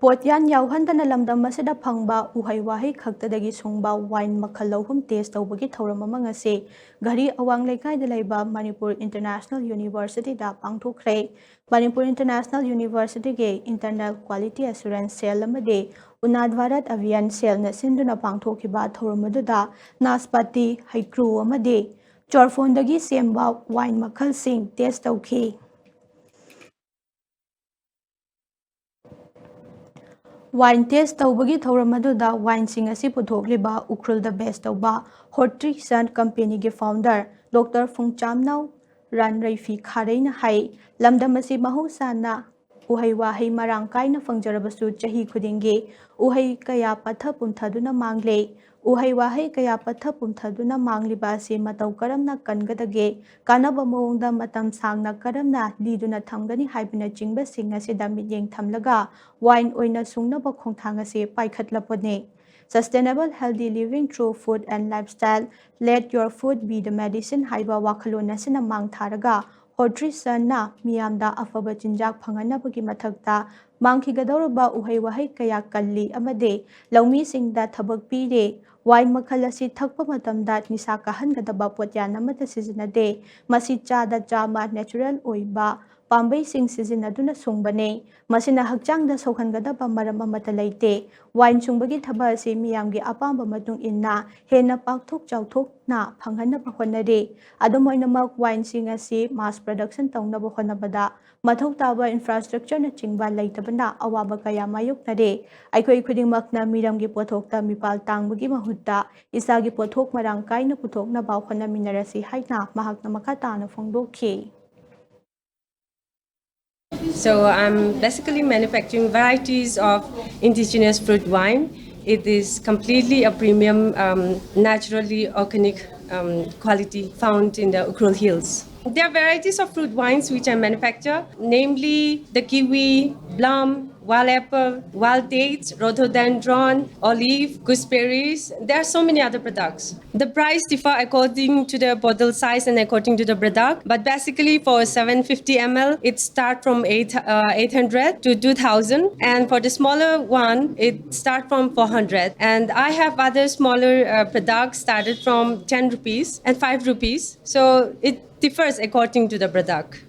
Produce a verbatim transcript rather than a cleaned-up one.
ꯄꯣꯠꯌꯥꯟ ꯌꯥꯎꯍꯟꯗꯅ ꯂꯝꯗꯝ ꯑꯁꯤꯗ ꯐꯪꯕ ꯎꯍꯩ ꯋꯥꯍꯩ ꯈꯛꯇꯗꯒꯤ ꯁꯨꯡꯕ ꯋꯥꯏꯟ ꯃꯈꯜ ꯑꯍꯨꯝ ꯇꯦꯁ ꯇꯧꯕꯒꯤ ꯊꯧꯔꯝ ꯑꯃ ꯉꯁꯤ ꯘꯔꯤ ꯑꯋꯥꯡ ꯂꯩꯀꯥꯏꯗ ꯂꯩꯕ ꯃꯅꯤꯄꯨꯔ ꯏꯟꯇꯔꯅꯦꯁꯅꯦꯜ ꯌꯨꯅꯤꯚꯔꯁꯤꯇꯤꯗ ꯄꯥꯡꯊꯣꯛꯈ꯭ꯔꯦ꯫ ꯃꯅꯤꯄꯨꯔ ꯏꯟꯇꯔꯅꯦꯁꯅꯦꯜ ꯌꯨꯅꯤꯚꯔꯁꯤꯇꯤꯒꯤ ꯏꯟꯇꯔꯅꯦꯜ ꯀ꯭ꯋꯥꯂꯤꯇꯤ ꯑꯦꯁꯨꯔꯦꯟꯁ ꯁꯦꯜ ꯑꯃꯗꯤ ꯎꯅꯥꯗ ꯚꯥꯔꯠ ꯑꯚꯤꯌꯥꯟ ꯁꯦꯜꯅ ꯁꯤꯟꯗꯨꯅ ꯄꯥꯡꯊꯣꯛꯈꯤꯕ ꯊꯧꯔꯝ ꯑꯗꯨꯗ ꯅꯥꯁꯄꯥꯇꯤ, ꯍꯩꯀ꯭ꯔꯨ ꯑꯃꯗꯤ ꯆꯣꯔꯐꯣꯟꯗꯒꯤ ꯁꯦꯝꯕ ꯋꯥꯏꯟ ꯃꯈꯜꯁꯤꯡ ꯇꯦꯁ ꯇꯧꯈꯤ꯫ ꯋꯥꯏꯟ ꯇꯦꯁ ꯇꯧꯕꯒꯤ ꯊꯧꯔꯝ ꯑꯗꯨꯗ ꯋꯥꯏꯟꯁꯤꯡ ꯑꯁꯤ ꯄꯨꯊꯣꯛꯂꯤꯕ ꯎꯈ꯭ꯔꯨꯜꯗ ꯕꯦꯁ ꯇꯧꯕ ꯍꯣꯔꯇ꯭ꯔꯤꯁꯟ ꯀꯝꯄꯦꯅꯤꯒꯤ ꯐꯥꯎꯟꯗꯔ ꯗꯣꯛꯇꯔ ꯐꯨꯡꯆꯥꯝꯅꯧ ꯔꯥꯟꯔꯩꯐꯤ ꯈꯥꯔꯩꯅ ꯍꯥꯏ, ꯂꯝꯗꯝ ꯑꯁꯤ ꯃꯍꯧꯁꯥꯅ ꯎꯍꯩ ꯋꯥꯍꯩ ꯃꯔꯥꯡ ꯀꯥꯏꯅ ꯐꯪꯖꯔꯕꯁꯨ ꯆꯍꯤ ꯈꯨꯗꯤꯡꯒꯤ ꯎꯍꯩ ꯀꯌꯥ ꯄꯠꯊ ꯄꯨꯝꯊꯗꯨꯅ ꯃꯥꯡꯂꯦ꯫ ꯎꯍꯩ ꯋꯥꯍꯩ ꯀꯌꯥ ꯄꯠꯊ ꯄꯨꯝꯊꯗꯨꯅ ꯃꯥꯡꯂꯤꯕ ꯑꯁꯤ ꯃꯇꯧ ꯀꯔꯝꯅ ꯀꯟꯒꯗꯒꯦ? ꯀꯥꯟꯅꯕ ꯃꯑꯣꯡꯗ ꯃꯇꯝ ꯁꯥꯡꯅ ꯀꯔꯝꯅ ꯂꯤꯗꯨꯅ ꯊꯝꯒꯅꯤ ꯍꯥꯏꯕꯅꯆꯤꯡꯕꯁꯤꯡ ꯑꯁꯤꯗ ꯃꯤꯠꯌꯦꯡ ꯊꯝꯂꯒ ꯋꯥꯏꯟ ꯑꯣꯏꯅ ꯁꯨꯡꯅꯕ ꯈꯣꯡꯊꯥꯡ ꯑꯁꯤ ꯄꯥꯏꯈꯠꯂꯕꯅꯤ꯫ Sustainable Healthy Living Through Food and Lifestyle, Let Your Food Be the Medicine ꯍꯥꯏꯕ ꯋꯥꯈꯜꯂꯣꯟ ꯑꯁꯤꯅ ꯃꯥꯡ ꯊꯥꯔꯒ ꯍꯣꯔꯇ꯭ꯔꯤꯁꯟꯅ ꯃꯤꯌꯥꯝꯗ ꯑꯐꯕ ꯆꯤꯟꯖꯥꯛ ꯐꯪꯍꯟꯅꯕꯒꯤ ꯃꯊꯛꯇ ꯃꯥꯡꯈꯤꯒꯗꯧꯔꯕ ꯎꯍꯩ ꯋꯥꯍꯩ ꯀꯌꯥ ꯀꯜꯂꯤ ꯑꯃꯗꯤ ꯂꯧꯃꯤꯁꯤꯡꯗ ꯊꯕꯛ ꯄꯤꯔꯦ꯫ ꯋꯥꯏꯟ ꯃꯈꯜ ꯑꯁꯤ ꯊꯛꯄ ꯃꯇꯝꯗ ꯅꯤꯁꯥ ꯀꯥꯍꯟꯒꯗꯕ ꯄꯣꯠꯌꯥꯟ ꯑꯃꯠꯇ ꯁꯤꯖꯤꯟꯅꯗꯦ꯫ ꯃꯁꯤ ꯆꯥꯗ ꯆꯥꯝꯃ natural ꯑꯣꯏꯕ ꯄꯥꯝꯕꯩꯁꯤꯡ ꯁꯤꯖꯤꯟꯅꯗꯨꯅ ꯁꯨꯡꯕꯅꯤ꯫ ꯃꯁꯤꯅ ꯍꯛꯆꯥꯡꯗ ꯁꯣꯛꯍꯟꯒꯗꯕ ꯃꯔꯝ ꯑꯃꯠꯇ ꯂꯩꯇꯦ꯫ ꯋꯥꯏꯟ ꯁꯨꯡꯕꯒꯤ ꯊꯕꯛ ꯑꯁꯤ ꯃꯤꯌꯥꯝꯒꯤ ꯑꯄꯥꯝꯕ ꯃꯇꯨꯡ ꯏꯟꯅ ꯍꯦꯟꯅ ꯄꯥꯛꯊꯣꯛ ꯆꯥꯎꯊꯣꯛꯅ ꯐꯪꯍꯟꯅꯕ ꯍꯣꯠꯅꯔꯤ꯫ ꯑꯗꯨꯝ ꯑꯣꯏꯅꯃꯛ, ꯋꯥꯏꯟꯁꯤꯡ ꯑꯁꯤ mass production ꯇꯧꯅꯕ ꯍꯣꯠꯅꯕꯗ ꯃꯊꯧ ꯇꯥꯕ infrastructureꯅꯆꯤꯡꯕ ꯂꯩꯇꯕꯅ ꯑꯋꯥꯕ ꯀꯌꯥ ꯃꯥꯌꯣꯛꯅꯔꯦ꯫ ꯑꯩꯈꯣꯏ ꯈꯨꯗꯤꯡꯃꯛꯅ ꯃꯤꯔꯝꯒꯤ ꯄꯣꯠꯊꯣꯛꯇ ꯃꯤꯄꯥꯜ ꯇꯥꯡꯕꯒꯤ ꯃꯍꯨꯠꯇ ꯏꯁꯥꯒꯤ ꯄꯣꯠꯊꯣꯛ ꯃꯔꯥꯡ ꯀꯥꯏꯅ ꯄꯨꯊꯣꯛꯅꯕ ꯍꯣꯠꯅꯃꯤꯟꯅꯔꯁꯤ ꯍꯥꯏꯅ ꯃꯍꯥꯛꯅ ꯃꯈꯥ ꯇꯥꯅ ꯐꯣꯡꯗꯣꯛꯈꯤ꯫ So I'm basically manufacturing varieties of indigenous fruit wine. It is completely a premium, um, naturally organic, um, quality found in the Ukhrul Hills. There are varieties of fruit wines which I manufacture, namely the kiwi, plum, wild apple, wild dates, rhododendron, olive, gooseberries. There are so many other products. The price differ according to the bottle size and according to the product. But basically, for seven fifty milliliters, it start from eight, uh, eight hundred to two thousand, and for the smaller one, it start from four hundred. And I have other smaller uh, products started from ten rupees and five rupees. So it differs according to the product.